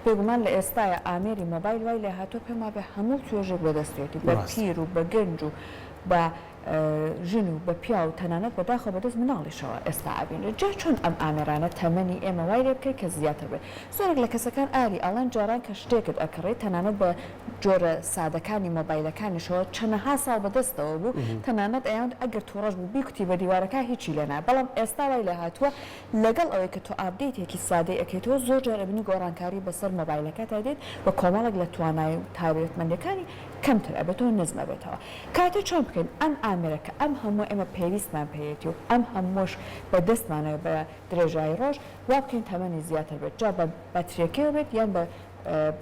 بێگومان لە ئێستایا ئامێری مۆبایل وای لێهاتووە پێم وابێ هەموو توێژێک بەدەستیەتی بە پیر و بە گەنج و بە ژن و بە پیاو و تەنانەت بەداخەوە بەدەست مناڵیشەوە ئێستا ئەبینرێت جا چۆن ئەم ئامێرانە تەمەنی ئێمە وای لێ بکەین کە زیاتر بێت زۆرێک لە کەسەکان ئاری ئەڵێن جاران کە شتێکت ئەکڕی تەنانەت بە جۆرە سادەکانی مۆبایلەکانیشەوە چەنەها ساڵ بەدەستەوە بوو تەنانەت ئەیانوت ئەگەر توڕەش بوو بیکوتی بە دیوارەکە هیچی لێ نایە بەڵام ئێستا وای لێ هاتووە لەگەڵ ئەوەی کە تۆ update ێکی سادەی ئەکەیتەوە زۆر جار ئەبینی گۆڕانکاری بەسەر مۆبایلەکەتا دێت و کۆمەڵێک لە توانای و تایبەتمەندیەکانی کەمتر ئەبێتەوە نزم ئەبێتەوە. کاتێ چۆن بکەین ئەم ئامێرە کە ئەم هەمووە ئێمە پێویستمان پێیەتی و ئەم هەمووەش بە دەستمانەوە بە درێژایی ڕۆژ وا بکەین تەمەنی زیاتر بێت جا بە بەتریەکەیەوە بێت یان بە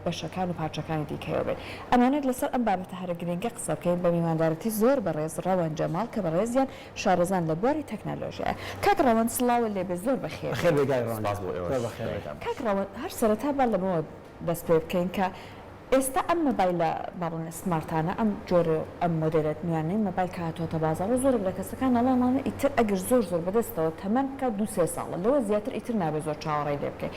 بەشەکان و پارچەکانی دیکەیەوە بێت. ئەمانەت لەسەر ئەم بابەتە هەرە گرنگە قسە بکەین بە میواندارەتی زۆر بەڕێز ڕەوەند جەماڵ کە بەڕێزیان شارەزان لە بواری تەکنەلۆژیایە. کاک ڕەوەند سڵاوت لێ بێ زۆر بەخێر بەخێر بێی. بێی کاک ڕەوەند سپاس بۆ ئێوەش زۆر بەخێر بێی. دایکان. کاک ڕەوەند هەر سەرەتا با لەمەوە دەست پێ بکەین کە ئێستا ئەم مۆبایلە با بڵێین سمارتانە ئەم جۆرە ئەم مۆدێلە نوێیانەی مۆبایل کە هاتووەتە بازاڕ زۆرێک لە کەسەکان ئەڵێن ئەمانە ئیتر ئەگەر زۆر زۆر بەدەستەوە تەمەن بکات دوو سێ ساڵە لەوە زیاتر ئیتر نابێت زۆر چاوەڕێی لێ بکەی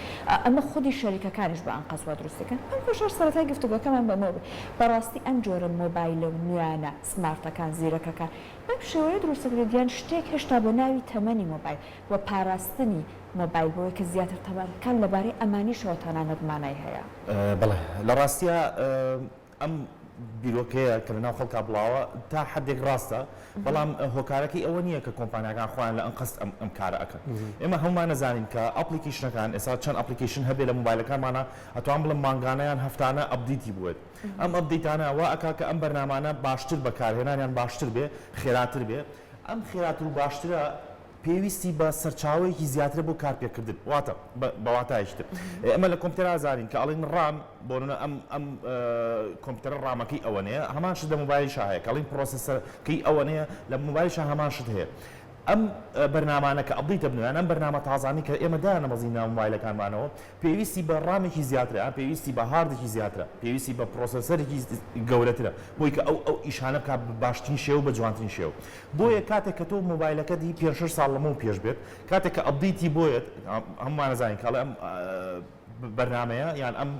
ئەمە خودی شەریکەکانیش بە ئەنقەست وا دروستی کەن پێم خۆشە هەر سەرەتای گفتوگۆکەمان بەمەوە بێ بەڕاستی ئەم جۆرە مۆبایلە نوێیانە سمارتەکان زیرەکەکان بەم شێوەیە دروست دەکرێت یان شتێک هێشتا بە ناوی تەمەنی مۆبایل و پاراستنی مۆبایل بۆی کە زیاتر تەمەن بکات لەبارەی ئەمانیشەوە تەنانەت مانای هەیە؟ بەڵێ لە ڕاستیا ئەم بیرۆکەیە کە لەناو خەڵکا بڵاوە تا حدێک ڕاستە بەڵام هۆکارەکەی ئەوە نییە کە کۆمپانیاکان خۆیان لە ئەنقەست ئەم ئەم کارە ئەکەن ئێمە هەمومان نەزانین کە application ەکان ئێستا چەند application هەبێ لە مۆبایلەکانمانە ئەتوان بڵێم مانگانە یان هەفتانە update ی بوێت ئەم update انە وا ئەکا کە ئەم بەرنامانە باشتر بەکارهێنانیان باشتر بێ خێراتر بێ ئەم خێراتر و باشترە پێویستی بە سەرچاوەیەکی زیاترە بۆ کارپێکردن واتە بە واتایەکی تر ئێمە لە کۆمپیوتەرا ئەزانین کە ئەڵێن RAM بۆ نمونە ئەم ئەم کۆمپیوتەرە RAM ەکەی ئەوەنەیە هەمان شت لە مۆبایلیشا هەیە کە ئەڵێن processor ەکەی ئەوەنەیە لە مۆبایلیشا هەمان شت هەیە ئەم بەرنامانە کە update ئەبنەوە یان ئەم بەرنامە تازانەی کە ئێمە دایانەبەزین ناو مۆبایلەکانمانەوە پێویستی بە RAM ێکی زیاترە یان پێویستی بە hard ێکی زیاترە، پێویستی بە processor ێکی گەورەترە بۆی کە ئەو ئەو ئیشانە بکات بە باشترین شێوە و بە جوانترین شێوە. بۆیە کاتێک کە تۆ مۆبایلەکەت هی پێنج شەش ساڵ لەمەو پێش بێت، کاتێک کە update ی بۆ یەت، هەموومان ئەزانین کە ئەڵێ ئەم بەرنامەیە یان ئەم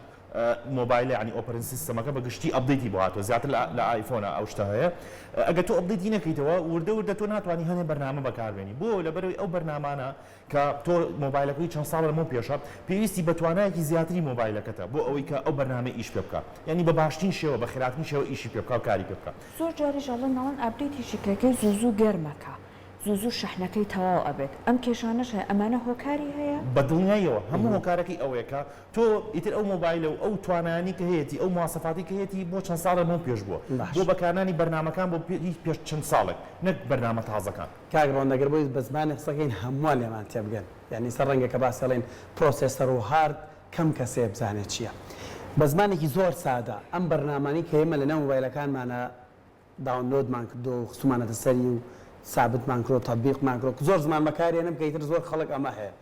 مۆبایلە یانی operating system ەکە بە گشتی update ی بۆ هاتووە زیاتر لە ئایفۆنە ئەو شتە هەیە ئەگەر تۆ update ی نەکەیتەوە وردە وردە تۆ ناتوانی هەنێ بەرنامە بەکاربێنی بۆ لەبەرەوەی ئەو بەرنامانە کە تۆ مۆبایلەکەی چەند ساڵ لەمەو پێشە پێویستی بە توانایەکی زیاتری مۆبایلەکەتە بۆ ئەوەی کە ئەو بەرنامەی ئیش پێ بکا یانی بە باشترین شێوە بە خێراترین شێوە ئیشی پێ بکا و کاری پێ بکا. زۆر جاریش ئەڵێن ئەڵێن update ی شکلەکەی زوو زوو گەرمەکا زوو زوو شەحنەکەی تەواو ئەبێت ئەم کێشانەش هەیە ئەمانە هۆکاری هەیە؟ بە دڵنیاییەوە هەموو هۆکارەکەی ئەوەیە کە تۆ ئیتر ئەو مۆبایلە و ئەو توانایانەی کە هەیەتی ئەو مواسەفاتەی کە هەیەتی بۆ چەند ساڵێ لەمەو پێش بووە بۆ بەکارنانی بەرنامەکان بۆ پێش چەند ساڵێک نەک بەرنامە تازەکان. کاک ڕەوەند ئەگەر بۆی بە زمانێک قسە کەین هەمووان لێمان تێبگەن یانی ئیستا ڕەنگە کە باسی ئەڵێین processor و hard کەم کەسێ بزانێ چیە بە زمانێکی زۆر سادە ئەم بەرنامانەی کە ئێمە لەناو مۆبایلەکانمانا download مان کردووە و خستومانەتە سەری و سابتمان کردووە تەتبیقمان کردووە زۆر زمان بەکارێنم کە ئیتر زۆر خەڵک ئەمە هەیە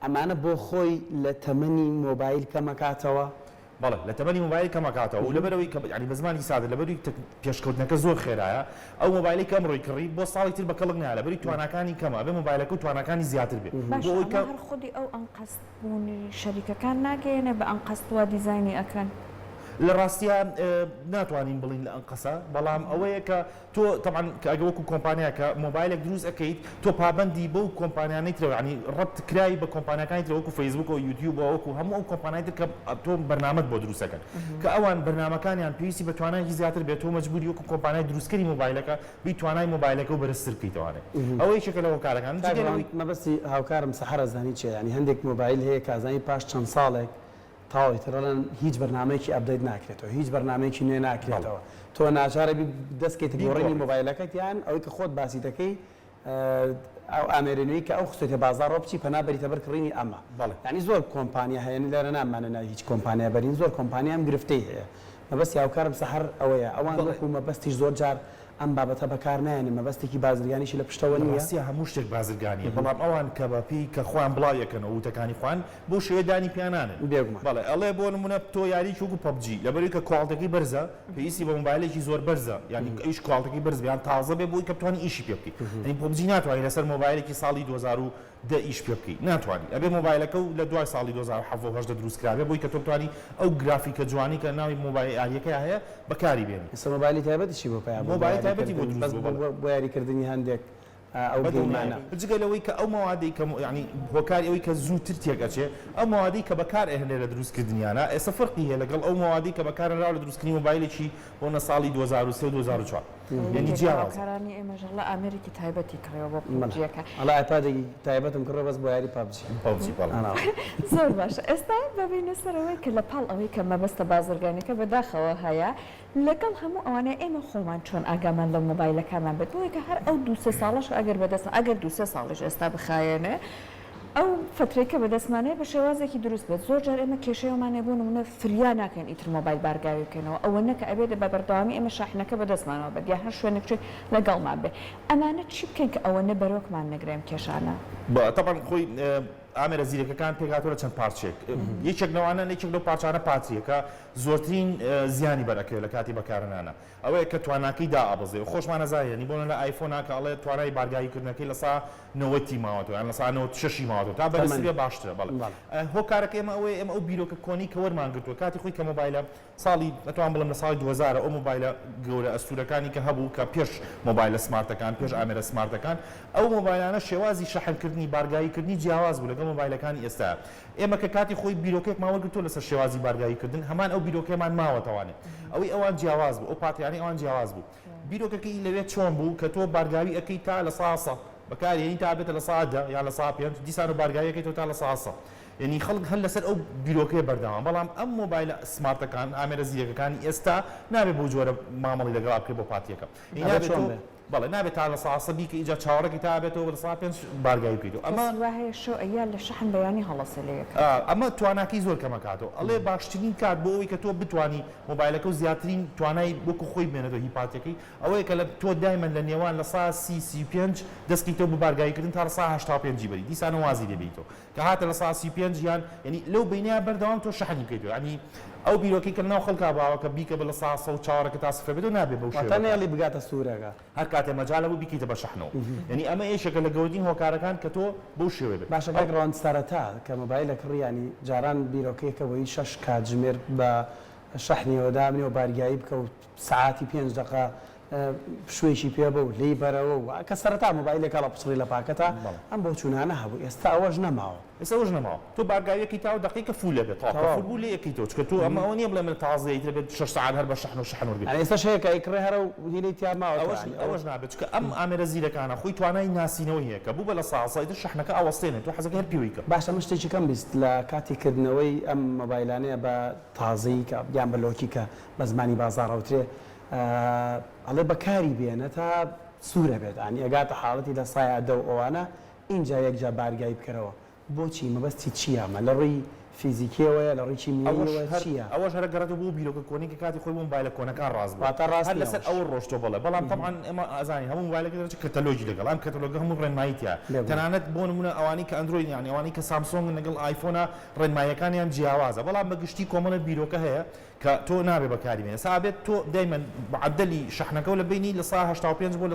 ئەمانە بۆ خۆی لە تەمەنی مۆبایل کەمەکاتەوە؟ بەڵێ لە تەمەنی مۆبایل کەمەکاتەوە و لەبەرئەوەی کە یانی بە زمانی سادە لەبەروی تەک پێشکەوتنەکە زۆر خێرایە ئەو مۆبایلەی کە ئەمڕۆی کڕی بۆ ساڵی تر بە کەڵک نایە لەبەروی تواناکانی کەمە ئەبێ مۆبایلەکە و تواناکانی زیاتر بێ بۆ باشە ئەوەی ئەمە کە. هەر خودی ئەو ئەنقەست بوونی شەریکەکان ناگەیەنێ بە ئەنقەست وا دیزاینی ئەکەن؟ لە ڕاستیا ناتوانین بڵێین لە ئەنقەسە بەڵام ئەوەیە کە تۆ تەبعەن کە ئەگەر وەکو کۆمپانیا کە مۆبایلێک دروست ئەکەیت تۆ پابەندی بەو کۆمپانیانەی ترەوە یانی ڕەبت کراوی بە کۆمپانیاکانی ترەوە وەکو فەیسبوک و یوتیوب و وەکو هەموو ئەو کۆمپانیای تر کە تۆ بەرنامەت بۆ دروست ئەکەن کە ئەوان بەرنامەکانیان پێویستی بە توانایەکی زیاتر بێت تۆ مەجبوری وەکو کۆمپانیای دروستکەری مۆبایلەکە بی توانای مۆبایلەکە و بەرزتر بکەیتەوانێ ئەوە یەکێکە لە هۆکارەکان کاک جگە لەوەی ڕەوەند مەبەستی هاوکارم سەحەر ئەزانی چیە یانی هەندێک مۆبایل هەیە کە ئەزانی پاش چەند ساڵێک تەواو ئیتر ئەڵێن هیچ بەرنامەیەکی update ناکرێتەوە هیچ بەرنامەیەکی نوێ ناکرێتەوە تۆ ناچارەبی دەست کەیتە گۆڕینی مۆبایلەکەت یان ئەوەی کە خۆت باسی دەکەی ئەو ئامێرە نوێی کە ئەو خستێتە بازاڕەوە بچی پەنا بەریتە بەر کڕینی ئەمە یانی زۆر کۆمپانیا هەیە لێرە نامانێ ناوی هیچ کۆمپانیا بەرین زۆر کۆمپانیا ئەم گرفتەی هەیە مەبەستی هاوکارم سەحەر ئەوەیە ئەوان وەکو مەبەستیش زۆر جار ئەم بابەتە بەکار نایەنن مەبەستێکی بازرگانیشی لە پشتەوە لە نییە؟ ڕاستیا هەموو شتێک بازرگانییە بەڵام ئەوان کە بە پێی کە خۆیان بڵاوی ئەکەنەوە وتەکانی خۆیان بەو شێوەیە دانی پیا نانێن بێگومان. بەڵێ ئەڵێ بۆ نموونە تۆ یاریی وەکو PUBG لەبەرئەوەی کە quality ەکەی بەرزە پێویستی بە مۆبایلێکی زۆر بەرزە یانی ئەویش quality ەکەی بەرز بێ یان تازە بێ بۆی کە بتوانی ئیشی پێ بکەی یانی PUBG ناتوانی لەسەر مۆبایلێکی ساڵی 2000 و. دە ئیش پێ بکەی ناتوانی ئەبێ مۆبایلەکە و لە دوای ساڵی 2017 و 18 دروست کرابێ بۆی کە تۆ بتوانی ئەو گرافیکە جوانەی کە ناوی مۆبایل یاریەکەیا هەیە بەکاری بێنی. ئێستا مۆبایلی تایبەتیشی بۆ پەیا بووە بۆ مۆبایلی تایبەتی بۆ یاریکردن دروست بەس بووە بەڵێ. بۆ یاریکردنی هەندێک ئەو بە دڵنیایی گەیمانە. جگە لەوەی کە ئەو مەوادەی کە یانی هۆکاری ئەوەی کە زووتر تێک ئەچێ ئەو مەوادەی کە بەکار ئەهێنرێ لە دروست کردنیانا ئێستا فەرقی هەیە لەگەڵ ئەو مەوادەی کە بەکار هێنراوە لە دروست کردنی مۆبایلێکی بۆ نە ساڵی 2003 و 2004 یانی یەکێک لە جیاوازە. هاوکارانی ئێمەش ئەڵێ ئامێرێکی تایبەتی کڕیوە بۆ بەڵێ پەبجیەکە. ئەڵێ ئایپادێکی تایبەتم کڕیوە بەس بۆ یاری پەبجی. پەبجی بەڵێ. ئەڵێ. زۆر باشە ئێستا ببینە سەر ئەوەی کە لە پاڵ ئەوەی کە مەبەستە بازرگانیەکە بەداخەوە هەیە لەگەڵ هەموو ئەوانەی ئێمە خۆمان چۆن ئاگامان لە مۆبایلەکانمان بێت بۆیە کە هەر ئەو دوو سێ ساڵەش ئەگەر بەدەستمان ئەگەر دوو سێ ساڵیش ئێستا بخایەنێ ئەو فەترەی کە بەدەستمانەیە بە شێوازێکی دروست بێت زۆر جار ئێمە کێشەی ئەومان هەیە بۆ نمونە فریا ناکەین ئیتر مۆبایل بارگاوی بکەینەوە ئەوەنە کە ئەبێت بە بەردەوامی ئێمە شاحنەکە بەدەستمانەوە بێت یا هەر شوێنێک بچین لەگەڵمان بێ ئەمانە چی بکەین کە ئەوەنە بەرۆکمان نەگرێ ئەم کێشانە؟ تەبعەن خۆی ئامێرە زیرەکەکان پێکهاتووە لە چەند پارچەیەک یەکێک لەوانە یەکێک لەو پارچانە پاترییەکە زۆرترین زیانی بەر ئەکەوێت لە کاتی بەکارهێنانا ئەوەیە کە تواناکەی دائەبەزێ و خۆشمان ئەزانین یانی بۆنە لە ئایفۆنا کە ئەڵێ توانای بارگاوی کردنەکەی لە سا نەوەتی ماوەتەوە یان لە سا 96ی ماوەتەوە تا بەرزتر بێ باشترە بەڵێ هۆکارەکەی ئێمە ئەوەیە ئێمە ئەو بیرۆکە کۆنەی کە وەرمان گرتووە کاتی خۆی کە مۆبایلە ساڵی ئەتوانم بڵێم لە ساڵی 2000 ئەو مۆبایلە گەورە ئەستوورەکانی کە هەبوو کە پێش مۆبایلە سمارتەکان پێش ئامێرە سمارتەکان ئەو مۆبایلانە شێوازی شەحنکردنی بارگاوی کردنی جیاواز بوو لەگەڵ مۆبایلەکانی ئێستا ئێمە کە کاتی خۆی بیرۆکەیەکمان وەرگرتووە لەسەر شێوازی بارگاوی کردن هەمان ئەو بیرۆکەیەمان ماوەتەوانێ ئەوەی ئەوان جیاواز بوو ئەو پاتریانەی ئەوان جیاواز بوو بیرۆکەکەی لەوێ چۆن بوو کە تۆ بارگاوی ئەکەی تا 100% بەکاری هێنی تا بێتە 10% یان 5% دیسان و بارگاوی ئەکەیتەوە تا 100% یعنی خەڵک هەر لەسەر ئەو بیرۆکەیە بەردەوام بەڵام ئەم مۆبایلە سمارتەکان ئامێرە زیرەکەکانی ئێستا نابێ بەو جۆرە مامەڵی لەگەڵا بکرێت بۆ پاتریەکە یعنی ئەبێ نابێت چۆن تۆ بێ؟ بەڵێ نابێت تا 100% بیکەی ئینجا چاوەڕێکەی تا بێتەوە بە 5% بارگاوی بکەیتەوە ئەمە کەسی وا هەیە شەو ئەیا لە شەحن بەیانی هەڵەسێ لێ ئەکات. ئەمە تواناکەی زۆر کەم ئەکاتەوە ئەڵێ باشترین کات بۆ ئەوەی کە تۆ بتوانی مۆبایلەکە و زیاترین توانای وەکو خۆی بمێنێتەوە هی پاتریەکەی ئەوەیە کە لە تۆ دایمەن لە نێوان 30% 35 دەست کەیتەوە بە بارگاوی کردن تا 85% ی بەری دیسانەوە وازی لێ بێنیتەوە کە هاتە 35% یان یعنی لەو بەینەیا بەردەوام تۆ شەحنی بکەیتەوە یعنی ئەو بیرۆکەی کە لەناو خەڵکا باوە کە بیکە بە 100% و چاوەڕێکە تا سفر بێتەوە نابێ بەو واتە شێوە نەیەڵی بگاتە سوورەکە. هەر کاتێ مەجالە بوو بیکەیتە بە شەحنەوە یعنی ئەمە یەکێکە لە گەورەترین هۆکارەکان کە تۆ بەو شێوەیە بێت باشە ئەو کاک ڕەوەند سەرەتا کە مۆبایلە کڕی یانی جاران بیرۆکەیەکە بۆی شەش کاتژمێر بە شەحنیەوە دابنێ و بارگایی بکە و سەعاتی پێنج دەقە پشوویەکی پێ بە و لێی بەرەوە و کە سەرەتا مۆبایلێک هەڵەپچڕی لە پاکەتا ئەم بۆچوونانە هەبوو ئێستا ئەوەش نەماوە. ئێستا ئەوەش نەماوە تۆ بارگاویەکەی تاو دەقەی کە full ئەبێت تەواو کە full تەواو. بوو لێی ئەکەیتەوە چونکە تۆ ئەمە ئەوە نیە بڵێ من تازەیە ئیتر ئەبێت شەش سەعات هەر بە شەحن و شەحن وەرگری. یانی ئێستاش هەیە کە ئەیکڕێ هەر ئەو هینەی تیا ماوەتەوە ئەوەش یانی ئەوە. ئەوەش نابێت چونکە ئەم ئامێرە زیرەکانە خۆی توانای ناسینەوەی هەیە کە بوو بە 100% ئیتر شەحنەکە ئەوەستێنێ تۆ حەزەکەی هەر پێوەی کە. باشە من شتێکی کەم 20 لە کاتی کردنەوەی ئەم مۆبایلانەیە بە تازەیی کە یان بە lock ی کە بە زمانی بازاڕ ئەوترێ ئەڵێ بەکاری بێنە تا سوورە بێت یانی ئەگاتە حاڵەتی لە سایە دە و ئەوانە ئینجا یەکجا بارگای بکەرەوە بۆچی مەبەستی چیە ئەمە لە ڕووی فیزیکیەوەیە لە ڕووی ئەوەش کیمیاییەوە هەر چیە؟ ئەوەش هەر ئەگەڕێتەوە بۆ ئەو بیرۆکە کۆنەی کە کاتی خۆی بۆ مۆبایلە کۆنەکان ڕاست بووە واتە ڕاست هەر نیە لەسەر ئەوەش. ئەوە ڕۆشتووە بەڵێ بەڵام تەبعەن ئێمە ئەزانین هەموو مۆبایلێک دەرەچێت کەتەلۆگی لەگەڵ ئەم کەتەلۆگە هەموو ڕێنمایی تیایە بێگومان. تەنانەت بۆ نموونە ئەوانەی کە ئەندرۆید یانی ئەوانەی کە سامسۆنگن لەگەڵ ئایفۆنا ڕێنماییەکانیان جیاوازە بەڵام بە گشتی کۆمەڵێک بیرۆکە هەیە کە تۆ نابێ بەکاری بێنی ئێستا ئەبێت تۆ دایمەن معەدەلی شەحنەکەو لە بەینی 85% بۆ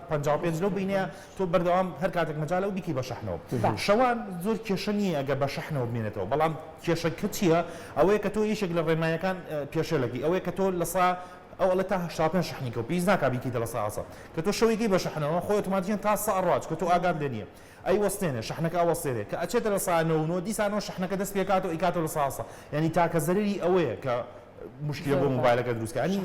55% لەو بەینەیە تۆ بەردەوام هەر کاتێک مەجالە و بیکەی بە شەحنەوە شەوان زۆر کێشە نییە ئەگەر بە شەحنەوە بمێنێتەوە بەڵام کێشەکە چییە ئەوەیە کە تۆ یەکێک لە ڕێنماییەکان پێشێلەکەی ئەوەیە کە تۆ لە سا ئەو ئەڵێ تا 85 شەحنی کەو پێویست ناکا بیکەیتە 100% کە تۆ شەوێکی بە شەحنەوە خۆی ئۆتۆماتیکیان تا سا ئەڕوا چونکە تۆ ئاگات لێ نییە ئەیوەستێنێ شەحنەکە ئەوەستێنێ کە ئەچێتە 99% دیسانەوە شەحنەکە دەست پێکاتەوە ئەیکاتەوە 100% یانی تاکە زەرەری ئەوەیە کە موشکیلە بۆ مۆبایلەکە دروست کە یانی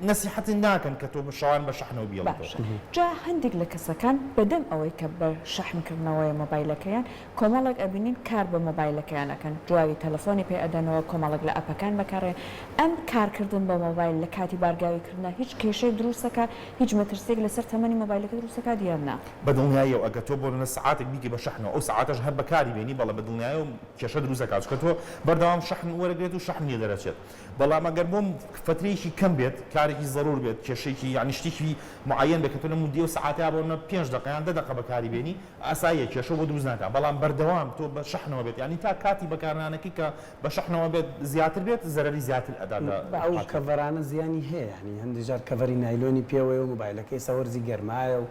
نەسیحەتت ناکەن کە تۆ شەوان بە شەحنەوە بیڵێتەوە. باشە جا هەندێک لە کەسەکان بەدەم ئەوەی کە بە شەحن کردنەوەیە مۆبایلەکەیان کۆمەڵێک ئەبینین کار بە مۆبایلەکەیان ئەکەن جوابی تەلەفۆنی پێ ئەدەنەوە کۆمەڵێک لە ئەپەکان بەکارئەهێنن ئەم کارکردن بە مۆبایل لە کاتی بارگاوی کردنا هیچ کێشەیەک دروست ئەکات هیچ مەترسیەک لەسەر تەمەنی مۆبایلەکە دروست ئەکات یان نا؟ بە دڵنیاییەوە ئەگەر تۆ بۆ نمونە سەعاتێک بیکەی بە شەحنەوە ئەو سەعاتەش هەر بەکاری بێنی بەڵێ بە دڵنیایەوە کێشە دروست ئەکات چونکە تۆ بەردەوام شەحن وەرەگرێت و شەحن لێ دەرەچێت بەڵام ئەگەر بۆ فەترەیەکی کەم بێت کارێکی زەرور بێت کێشەیەکی یانی شتێکی معەیەن بێت کە تۆ لە موددەی ئەو سەعاتەیا بۆ نمونە پێنج دەقە یان دە دەقە بەکاری بێنی ئاساییە کێشە بۆ دروست ناکات بەڵام بەردەوام تۆ بە شەحنەوە بێت یانی تا کاتی بەکارهێنانەکەی کە بە شەحنەوە بێت زیاتر بێت زەرەری زیاتر ئەدات لە ئەو پاتری. cover انە زیانی هەیە یانی هەندێک جار cover ی نایلۆنی پێوەیە و مۆبایلەکە ئێستا وەرزی گەرمایە و.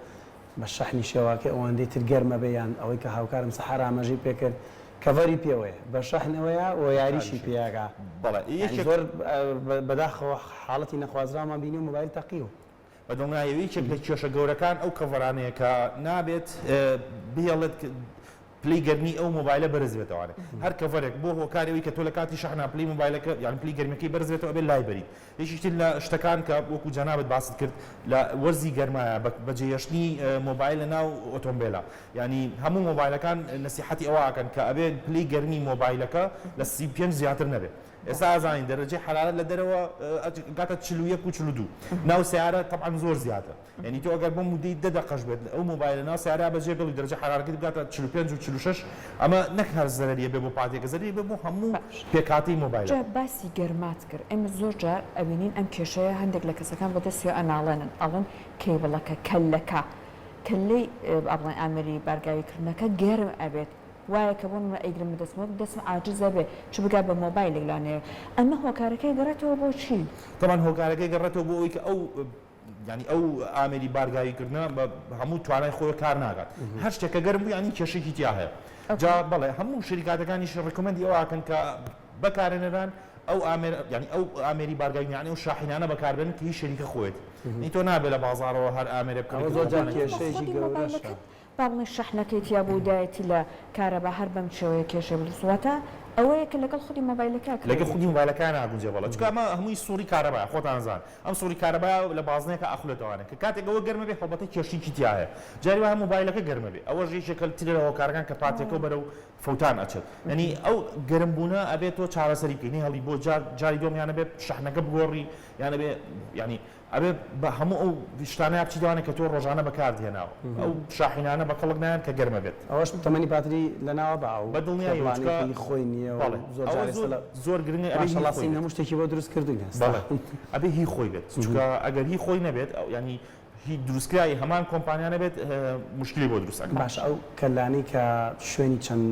بە شەحنی شێواکەی ئەوەندەی تر گەرمە بێ یان ئەوەی کە هاوکارم سەحەر ئاماژەی پێ کرد cover ی پێوەیە بە شەحن ئەوەیە و یاریشی پێ ئەکا بەڵێ یانی یەکێک زۆر بەداخەوە حاڵەتی نەخوازراومان بینیوە مۆبایل تەقیوە. بە دڵنیایەوە یەکێک لە کێشە گەورەکان ئەو cover انەیە کە نابێت بهێڵێت پلەی گەرمی ئەو مۆبایلە بەرز بێتەوانێ هەر cover ێک بۆ هۆکاری ئەوی کە تۆ لە کاتی شەحنا پلەی مۆبایلەکە یان پلەی گەرمیەکەی بەرز بێتەوە ئەبێت لای بەریت یەکێکی تر لە شتەکان کە وەکو جەنابت باست کرد لە وەرزی گەرمایە بەجێهێشتنی مۆبایل لە ناو ئۆتۆمبێلە یانی هەموو مۆبایلەکان نەسیحەتی ئەوە ئەکەن کە ئەبێ پلەی گەرمی مۆبایلەکە لە 35 زیاتر نەبێت ئێستا ئازانین دەرەجەی حەرارەت لە دەرەوە گاتە 41 و 42 ناو سیارە تەبعەن زۆر زیاتر یانی تۆ ئەگەر بۆ مودەی دە دەقەش بێت ئەو مۆبایلە ناو سەیارە بەجێ بێڵی دەرەجە حەرارەکەی بگاتە 45 و 46 ئەمە نەک هەر زەرەری ئەبێ بۆ پاتیەکە زەرەری ئەبێ بۆ هەموو باش پێکهاتەی جا مۆبایلەکە. باسی گەرمات کرد ئێمە زۆر جار ئەبینین ئەم کێشەیە هەندێک لە کەسەکان بەدەستیەوە ئەناڵێنن ئەڵێن cable ەکە کەللەکە کەللەی با بڵێین ئامێری بارگاوی کردنەکە گەرم ئەبێت وایە کە بۆ نمونە ئەیگرم بەدەستمەوە دەستم عاجز ئەبێ چ بگا بە مۆبایلێک لەوانەیە ئەمە هۆکارەکەی گەڕێتەوە بۆ چی؟ تەبعەن هۆکارەکەی گەڕێتەوە بۆ ئەوەی کە ئەو یانی ئەو ئامێری بارگاوی کردنە بە هەموو توانای خۆی کار ناکات هەر شتێک کە گەرم بوو یانی کێشێکی تیا هەیە جا بەڵێ هەموو شەریکاتەکانیش recommend ی ئەوە ئەکەن کە بەکارهێنەران ئەو ئامێر یانی ئەو ئامێری بارگاوی یانی ئەو شاحینانە بەکاربێنن کە هی شەریکە خۆیەتی یانی تۆ نابێ لە بازاڕەوە هەر ئامێرێ بکڕی ئەوە کە زۆر جار کۆمپانیای کێشەیەکی خودی گەورەشە. مۆبایلەکەت با بڵێین شەحنەکەی تیا بوو دایەتی لە کارەبا هەر بەم شێوەیە کێشەی بۆ دروست واتە ئەوەیە کە لەگەڵ خودی مۆبایلەکە لەگەڵ کڕیویەتی. خودی مۆبایلەکە ناگونجێ بەڵێ چونکە ئەمە هەمووی سوڕی کارەبایە خۆتان ئەزانن ئەم سوڕی کارەبایە لە بازنەیەکا ئەخولێتەوانێ کە کاتێک ئەوە گەرمە بێ هەڵبەتە کێشەیەکی تیا هەیە جاری وایە مۆبایلەکە گەرمە بێ ئەوەش یەکێکە ترە لە هۆکارەکان کە پاتریەکە بەرەو فەوتان ئەچێت یانی ئەو گەرم بوونە ئەبێ تۆ چارەسەری بکەی نەیهڵی بۆ جار جاری دووەم یان ئەبێ شەحنەکە بگۆڕی یان ئەبێ یانی ئەبێ بە هەموو ئەو شتانەیا بچیتەوە وانە کە تۆ ڕۆژانە بەکارت هێناوە ئەو شاحینانە بە کەڵک نایەن کە گەرمە بێت. ئەوەش تەمەنی پاتری لەناوە با ئەو بە دڵنیاییەوە cable انەی چونکە کە هی خۆی نییە و بەڵێ زۆر ئەوە جار ئێستا زۆر لە زۆر گرنگە ئەبێ هی ماشەڵا خۆی سین بێت. هەموو شتێکی بۆ دروست کردووین ئێستا. بەڵێ ئەبێ هی خۆی بێت چونکە ئەگەر هی خۆی نەبێت ئەو یانی هی دروستکراوی هەمان کۆمپانیا نەبێت موشکیلەی بۆ دروست ئەکات. باشە ئەو کەلانەی کە شوێنی چەند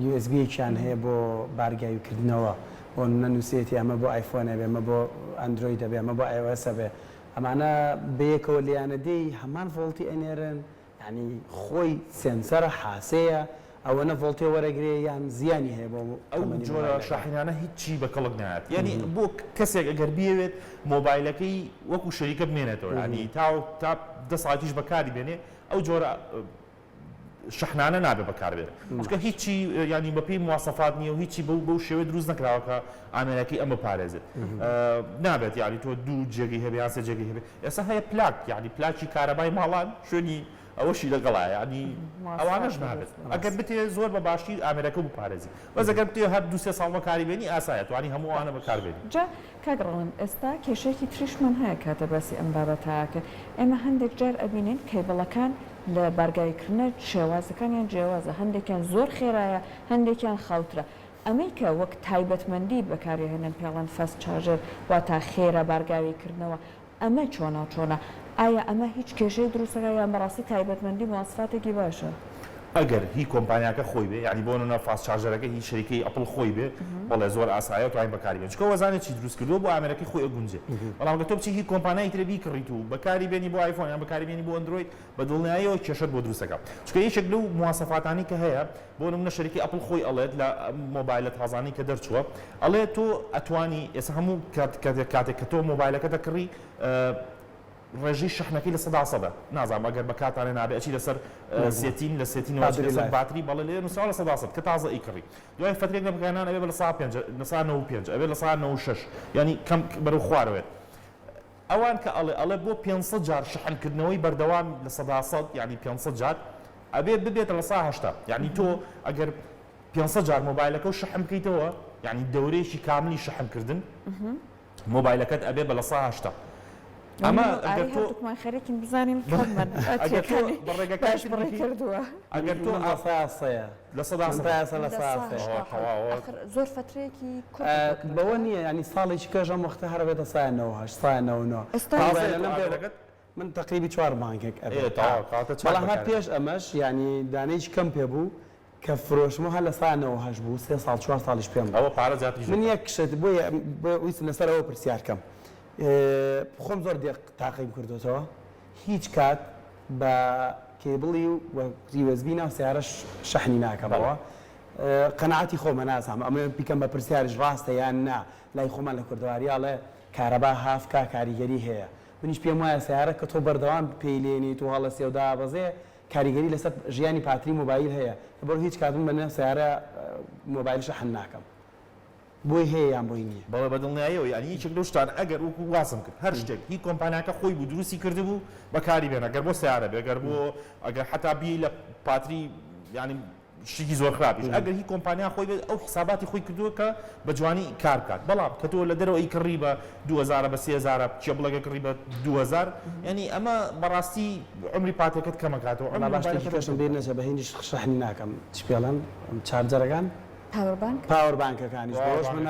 USB یەکیان هەیە بۆ بارگاوی کردنەوە بۆ نمونە نوسیەتی ئەمە بۆ ئایفۆن ئەبێ ئەمە بۆ ئەندرۆید ئەبێ ئەمە بۆ iOS ئەبێ ئەمانە بەیەکەوە لێیانە دێی هەمان ڤۆڵتی ئەنێرن یانی خۆی سێنسەرە حاسەیە ئەوەنە ڤۆڵتێ وەرەگرێ یان زیانی هەیە بۆ ئەو تەمەنی جۆرە مۆبایلەکە؟ شاحینانە هیچی بە کەڵک نایەت یانی بۆ کەسێک ئەگەر بیەوێت مۆبایلەکەی وەکو شەریکە بمێنێتەوە یانی تا تا دە ساعەتیش بەکاری بێنێ ئەو جۆرە شەحنانە نابێ بەکاربێت چونکە هیچی یانی بەپێی مواسەفات نییە و هیچی بەو بەو شێوەیە دروست نەکراوە کە ئامێرەکەی ئەم بپارێزێت نابێت یانی تۆ دوو جێگەی هەبێ یان سێ جێگەی هەبێ ئێستا هەیە پلاک یانی پلاکی کارەبای ماڵان شوێنی ئەوەشی لەگەڵا یانی ئەوانەش نابێت ئەگەر بتێ زۆر بە باشی ئامێرەکە بپارێزی بەس ئەگەر بتێ هەر دوو سێ ساڵ بەکاری بێنی ئاسایە توانی هەموو ئەوانە بەکاربێنی. جا کاک ڕەوەند ئێستا کێشەیەکی تریشمان هەیە کاتێ باسی ئەم بابەتە ئەکەین ئێمە هەندێک جار ئەبینین cable ەکان لە بارگاویکردنە شێوازەکانیان جیاوازە هەندێکیان زۆر خێرایە هەندێکیان خاوترە ئەمەی کە وەک تایبەتمەندی بەکاریهێنن پێڵێن fast charger واتا خێرا بارگاویکردنەوە ئەمە چۆنە چۆنە ئایا ئەمە هیچ کێشەیەک دروست دەکات یان بەڕاستی تایبەتمەندی مواسفاتێکی باشە؟ ئەگەر هی کۆمپانیاکە خۆی بێ یانی بۆ نمونە fast charger ەکە هی شەریکەی ئەپڵ خۆی بێ بەڵێ زۆر ئاسایە و توانی بەکاری بێنی چونکە وەزانێ چی دروست کردووە بۆ ئامێرەکەی خۆی ئەگونجێ بەڵام گەر تۆ بچی هی کۆمپانیای ترە بیکڕیت و بەکاری بێنی بۆ ئایفۆن یان بەکاری بێنی بۆ ئەندرۆید بە دڵنیاییەوە کێشەت بۆ دروست ئەکا چونکە یەکێک لەو مواسەفاتانەی کە هەیە بۆ نمونە شەریکەی ئەپڵ خۆی ئەڵێت لە مۆبایلە تازانەی کە دەرچووە ئەڵێ تۆ ئەتوانی ئێستا هەموو کاتێک کە تۆ مۆبایلەکە دەکڕی ڕێژەی شەحنەکەی لە سەدا سەدە نازانم ئەگەر بە کاتانێ نابێ ئەچی لەسەر setting لە setting ەوە ئەچی لەسەر باتری بەڵێ لێ نووسراوە لە سەدا سەد کە تازە ئەیکڕی دوای فەترێک لە بەکارهێنان ئەبێ بە لە سەدا پێنج لە سەدا 95 ئەبێ لە سەدا 96 یانی کەم بەرەو خوارەوەیە ئەوان کە ئەڵێ ئەڵێ بۆ 500 جار شەحنکردنەوەی بەردەوام لە سەدا سەد یانی 500 جار ئەبێ ببێتە لە سەدا 80 یانی تۆ ئەگەر 500 جار مۆبایلەکە و شەحن بکەیتەوە یانی دەورەیەکی کاملی شەحنکردن مۆبایلەکەت ئەبێ بە 80% ئەمە ئەگەر تۆ هەردووکمان خەریکین بزانین کاممان ئەگەر تۆ بە ڕێگەکانی باش تر بڕی بیکەی کردووە. ئەگەر تۆ من ئا لە سەیە لە سەدا من سەد تا ئێستا لە سەدا سەیە. هەشتا تەواوە. ئاخر زۆر فەترەیەکی کورتە تۆ کردووە. بەوە نییە یانی ساڵێکی کەش ئەم وەختە هەر ئەبێتە سایە 98 سایە 99 ئێستا تازەیە تازەیە تۆ لەم پێ ئامێرەکەت؟ من تەقریبی چوار مانگێک ئێ ئەبێت تەواو کەواتە چاک بەڵام هەر بەکارێ. پێش ئەمەش یانی دانەیەکی کەم پێ بوو کە فرۆشتمەوە هەر لە سایە 98 بوو سێ ساڵ چوار ساڵیش پێم بوو. ئەوە پارە زیاتریش من دەکا. یەک شت بۆیە بۆیە ویستم لەسەر ئەوە پرسیار کەم خۆم زۆر دێق تاقیم کردۆتەوە هیچ کات. بە cable ی و USB ناو سەیارەش شەحنی ناکەمەوە. قەناعەتی خۆمە نازانم ئەمە بیکەم بە پرسیاریش ڕاستە یان نا لای خۆمان لە کوردەواری ئەڵێ کارەبا هافکا کاریگەری هەیە منیش پێم وایە سەیارە کە تۆ بەردەوام پێی لێنێیت و هەڵەسێ و دابەزێ کاریگەری لەسەر ژیانی پاتری مۆبایل هەیە لەبەر هیچ کات من بەنێو سەیارە مۆبایل شەحن ناکەم بۆی هەیە یان بۆی نییە؟ بەڵێ بەدڵنیاییەوە یانی یەکێک لەو شتانە ئەگەر وەکو باسم کرد هەر شتێک هی کۆمپانیاکە خۆی بوو دروستی کردبوو بەکاری بێنە گەر بۆ سەیارە بێ گەر بۆ ئەگەر حەتا بیەی لە پاتری یانی شتێکی زۆر خراپیش ئەگەر هی کۆمپانیا خۆی بێت ئەو حساباتی خۆی کردووە کە بە جوانی کار بکات بەڵام کە تۆ لە دەرەوە ئەیکڕی بە 2000 بە 3000 cable ەکە کڕی بە 2000 یعنی ئەمە بەڕاستی عمری پاتەکەت کەمەکاتەوە وەڵا با شتێکی کەشم بیر نەچێ بە هیندیش شەحنی ناکەم چ پێڵێن charger ەکان power bank؟ power bank ەکانیش بەوەش من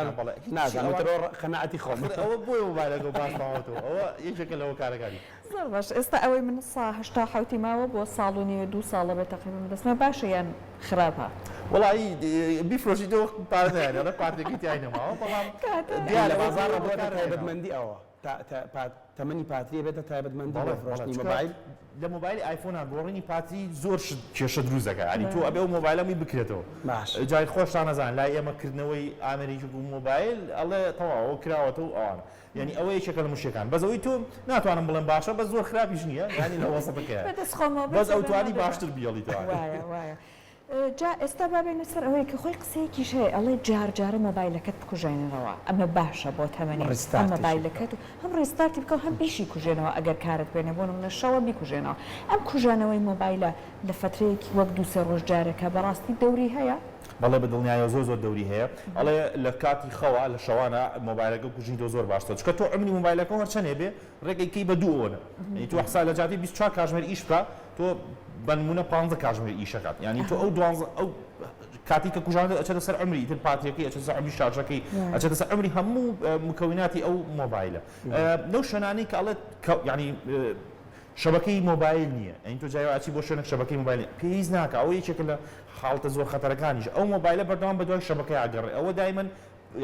نازانم ئیتر ئەوە قەناعەتی خۆمە. ئەوە بۆیە مۆبایلەکە باش ماوەتەوە ئەوە یەکێکە لە هۆکارەکانی. زۆر باش ئێستا ئەوەی من سا 87 ی ماوە بۆ ساڵ و نیوێ دوو ساڵە بێ تەقریبەن بەدەستمە باشە یان خراپە؟ وەڵایی بیفرۆشیتەوە پارە نایەنێ ئەڵێ پارتێکی تیای نەماوە بەڵام دیارە لە بازاڕا بۆتە تایبەتمەندی ئەوە تەمەنی پاتری ئەبێتە تایبەتمەندی بۆ فرۆشتنی مۆبایل. لە مۆبایلی ئایفۆنا گۆڕینی پاتری زۆر شت کێشە دروست دەکات یانی تۆ ئەبێ ئەو مۆبایلە هەمووی بکرێتەوە جا خۆشتان ئەزانن لای ئێمە کردنەوەی ئامێرێکی وەکو مۆبایل ئەڵێ تەواو ئەوە کراوەتەوە و ئەوانە یانی ئەوە یەکێکە لە مشکلەکان بەس ئەوەی تۆ ناتوانم بڵێم باشە بەس زۆر خراپیش نییە یانی لە وەسەتەکەیە بەدەست خۆمەوە بەس ئەو توانی باشتر بیەڵیتەوە. وایە وایە جا ئێستا با بێینە سەر ئەوەی کە خۆی قسەیەکیش هەیە ئەڵێ جار جارە مۆبایلەکەت بکوژێنەرەوە ئەمە باشە بۆ تەمەنی هەم مۆبایلەکەت و هەم restart ی بکە و هەم بیشی کوژێنەوە ئەگەر کارت پێ نیە بۆ نمونە شەوە بیکوژێنەوە ئەم کوژانەوەی مۆبایلە لە فەترەیەکی وەک دوو سێ ڕۆژ جارێکە بەڕاستی دەوری هەیە؟ بەڵێ بە دڵنیایەوە زۆر زۆر دەوری هەیە ئەڵێ لە کاتی خەوا لە شەوانە مۆبایلەکە کوژینتەوە زۆر باشترە چونکە تۆ عومری مۆبایلەکە هەر چەنێ بێ ڕێک ئەیکەی بە دوو ئەوەنە یانی تۆ حساب لە جیاتی 24 کاژمێر ئیش بکە تۆ بە نمونە پانزە کاژمێر ئیشەکات یانی تۆ ئەو دوانزە ئەو کاتی کە کوژاندە ئەچێتە سەر عمری ئیتر پاتریەکەی ئەچێتە سەر عمری شاشەکەی ئەچێتە سەر عمری هەموو مکوناتی ئەو مۆبایلە لەو شوێنانەی کە ئەڵێت یانی شەبەکەی مۆبایل نییە یانی تۆ جای ئەچی بۆ شوێنێک شەبەکەی مۆبایل پێویست ناکە ئەوە یەکێکە لە حاڵتە زۆر خەتەرەکانیش ئەو مۆبایلە بەردەوام بە دوای شەبەکەی ئەگەڕێ ئەوە دایمەن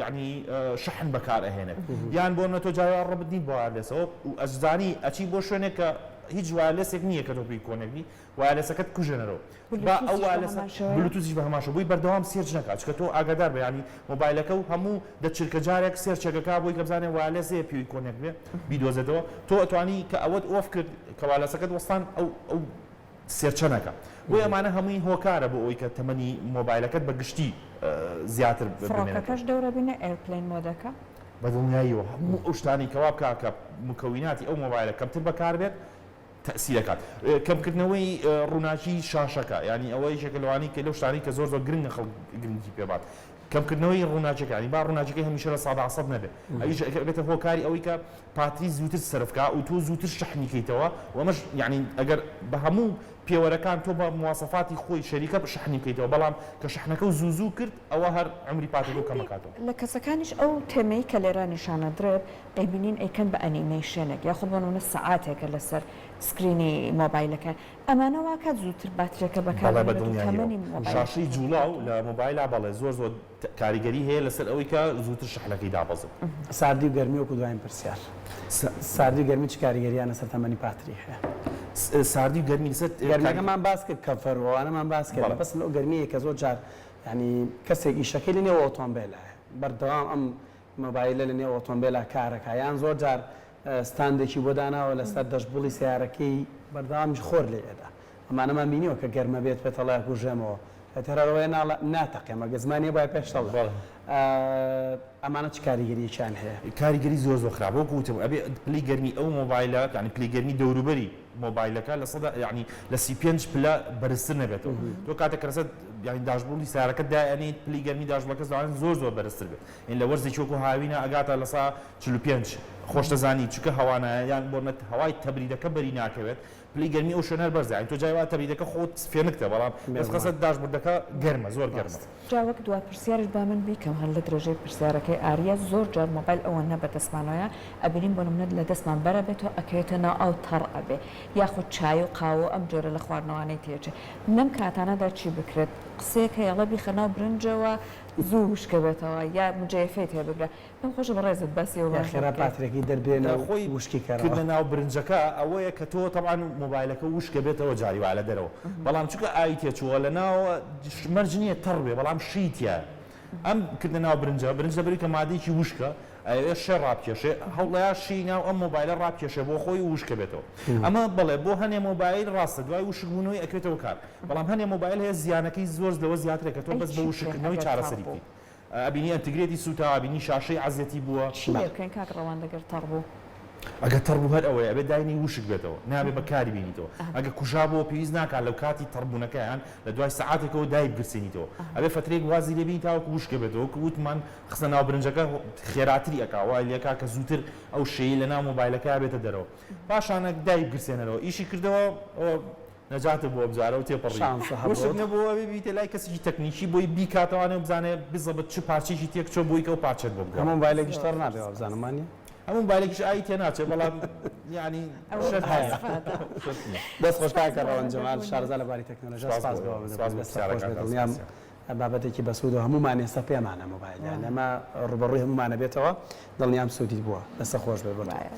یعنی شەحن بەکار ئەهێنێت یان بۆ نە تۆ جای ڕەبت نیت بە wireless ەوە و ئەزانی ئەچی بۆ شوێنێک کە هیچ wireless ێک نییە کە تۆ پێی connect بی wireless ەکەت کوژێنەرەوە با ئەو wireless ە بلوتوسیش بە هەمان شێوە بۆی بەردەوام search نەکات چونکە تۆ ئاگادار بە یعنی مۆبایلەکە و هەموو دە چرکە جارێک search ێکەکە بۆی کە بزانێ wireless هەیە پێی connect بێ بیدۆزێتەوە تۆ ئەتوانی کە ئەوەت off کرد کە wireless ەکەت وەستان ئەو ئەو search ە نەکا بۆیە ئەمانە هەمووی هۆکارە بۆ ئەوەی کە تەمەنی مۆبایلەکەت بە گشتی زیاتر بمێنێتەوە. فڕۆکەکەش دەورە بینە airplane mode ەکە؟ بە دڵنیاییەوە هەموو ئەو شتانەی کە وا بکا کە مکەویناتی ئەو مۆبایلە کەمتر بەکار بێت تەئسیر ئەکات. کەمکردنەوەی ڕووناکی شاشەکە یانی ئەوە یەکێکە لەوانەی کە لەو شتانەی کە زۆر زۆر گرنگە خەڵک گرنگی پێ بات کەمکردنەوەی ڕووناکیەکە یانی با ڕووناکیەکەی هەمیشە 100% نەبێت ئەویش ئەبێتە هۆکاری ئەوەی کە پاتری زووتر سەرف کا و تۆ زووتر شەحنی کەیتەوە و ئەمەش یانی ئەگەر بە هەموو پێوەرەکان تۆ بە مواسەفاتی خۆی شەریکە شەحنی بکەیتەوە بەڵام کە شەحنەکەو زوو زوو کرد ئەوە هەر عومری پاتریەکەو هەندێک کەمەکاتەوە. لە کەسەکانیش ئەو تێمەی کە لێرە نیشانەدرێت ئەیبینین ئەیکەن بە ئەنیمەیشێنێک یاخود بۆ نمونە سەعاتێکە لەسەر screen ی مۆبایلەکە ئەمانە واکات زووتر باتریەکە بەکار بەڵێ بە بێنێت و دڵنیاییەوە تەمەنی مۆبایلەکە شاشەی جوڵاو کەم لە مۆبایلا بەڵێ زۆر زۆر کاریگەری هەیە لەسەر ئەوەی کە زووتر شەحنەکەی دابەزێت. ساردی و گەرمی وەکو دواین پرسیار ساردی و گەرمی چ کاریگەریان لەسەر تەمەنی پاتری هەیە؟ ساردی و گەرمی لەسەر گەرمیەکەمان باس کرد cover و ئەوانەمان باس کرد مەبەستم لەو گەرمیەیە کە زۆر جار یانی کەسێک ئیشەکەی لە نێو ئۆتۆمبێلایە بەردەوام ئەم مۆبایلە لە نێو ئۆتۆمبێلا کارەکا یان زۆر جار ستاندێکی بۆ داناوە لەسەر دەشبوڵی سەیارەکەی بەردەوامیش خۆر لێی ئەدا ئەمانەمان بینیوە کە گەرمە بێت پێتەڵێ ئەکوژێمەوە ئیتر هەر ئەوەیە ناڵێ ناتەقێم ئەگەر زمانی هەبوایە پێش دەڵێ ئەمانە چ کاریگەریەکیان هەیە؟ کاریگەری زۆر زۆر خراپە وەکو وتم ئەبێ پلەی گەرمی ئەو مۆبایلە یانی پلەی گەرمی دەوروبەری مۆبایلەکە لە سەدا یانی لە 35 پلە بەرزتر نەبێتەوە تۆ کاتێک کە لەسەر یانی داشبوڵی سەیارەکەت دایئەنێیت پلەی گەرمی داشبوڵەکە لەوانەیە زۆر زۆر بەرزتر بێت یانی لە وەرزێکی وەکو هاوینە ئەگاتە لە سا 45 خۆش دەزانی چونکە هەوا نایە یان بۆ نە هەوای تەبریدەکە بەری ناکەوێت پلەی گەرمی ئەو شوێنە هەر بەرزە یانی تۆ جای وا تەبریدەکە خۆت فێنکتە بەڵام بەس قەسە داشبوردەکە گەرمە زۆر گەرمە. جا وەک دوا پرسیاریش با من بیکەم هەر لە درێژەی پرسیارەکەی ئاریا زۆر جار مۆبایل ئەوەنە بە دەستمانەوەیە ئەبینین بۆ نمونە لە دەستمان بەرەبێتەوە ئەکەوێتە ناو ئاو تەڕ ئەبێ یاخود چای و قاوە و ئەم جۆرە لە خواردنەوانەی تێچێ لەم کاتانەدا چی بکرێت قسەیەک هەیە ئەڵێ بیخە ناو برنجەوە. زوو وشکە بێتەوە یا مجەیەفەی تێ بگرە پێم خۆشە بەڕێزت باسی ئەو یا باشە خێرا بکەی. پاترەکەی دەربێنە و خۆی وشکی کەرەوە. کردنە ناو برنجەکە ئەوەیە کە تۆ تەبعەن مۆبایلەکە وشکە بێتەوە جاری وا لە دەرەوە بەڵام چونکە ئاوی تێچووە لە ناوە مەرج نییە تەڕ بێ بەڵام شی تیایە ئەم کردنە ناو برنجە برنج لەبەروی کە مادەیەکی وشکە ئەیەوێ شێ ڕابکێشێ هەوڵەیا شی ناو ئەم مۆبایلە ڕابکێشێ بۆ خۆی و وشکە بێتەوە ئەمە بەڵێ بۆ هەنێ مۆبایل ڕاستە دوای وشک بوونەوەی ئەکرێتەوە کار بەڵام هەنێ مۆبایل هەیە زیانەکەی زۆر لەوە زیاترە کە تۆ ئەی بەس بە چی وشک بکەین کردنەوەی ئەگەر تەڕ چارەسەری بوو؟ بکەی ئەبینی ئەنتگرێتی سووتاوە ئەبینی شاشەی عەزیەتی بووە. چی لێ بکەین کاک ڕەوەند ئەگەر تەڕ بوو؟ ئەگەر تەڕ بوو هەر ئەوەیە ئەبێ داینەی وشک بێتەوە نابێ بەکاری بینیتەوە ئەگە کوژابەوە پێویست ناکات لەو کاتی تەڕبوونەکە یان لە دوای سەعاتێکەوە دایبگرسێنیتەوە ئەبێ فەترەیەک وازی لێ بینی تاوەکو وشکە بێتەوە وەکو وتمان خستنە ناو برنجەکە خێراتری ئەکا وای لێکا کە زووتر ئەو شێی لە ناو مۆبایلەکە بێتە دەرەوە پاشانە دایبگرسێنەرەوە ئیشی کردەوە ئەوە نەجاتە بۆ ئەمجارە و تێپەڕی شانسە وشک هەبوو. نەبووە ئەبێ بیتە لای کەسێکی تەکنیکی بۆی بیکاتەوانێ و بزانێ بزەبت چ پارچەیەکی تێکچووە بۆی کە ئەو پارچەت بۆ بگۆڕێ. هەموو مۆبایلێکیش زۆر تەڕ نابێ زۆر وابزانم سپاس. وانیە؟ هەموو مۆبایلێکیش ئاوی تێناچێ بەڵام یانی ئەوە شەرت هەیە. نییە مواصفاتە. شەرت نییە. دەست خۆش سپاس کاکە بۆ ڕەوەند جەمال ئامادەبوونت. شارەزا لە باری تەکنەلۆژیا سپاس سپاس بۆ بۆ ئێوە سپاس ئامادەبوونت بۆ دەستت خۆش بێت پرسیارەکانتان دڵنیام سپاسیان. بابەتێکی بەسوود و هەموومان ئێستا پێمانە مۆبایل یان ئەمە ڕووبەڕووی هەموومانە بێتەوە دڵنیام سوودی بووە دەستت خۆش بێت بۆ تۆ. وایە.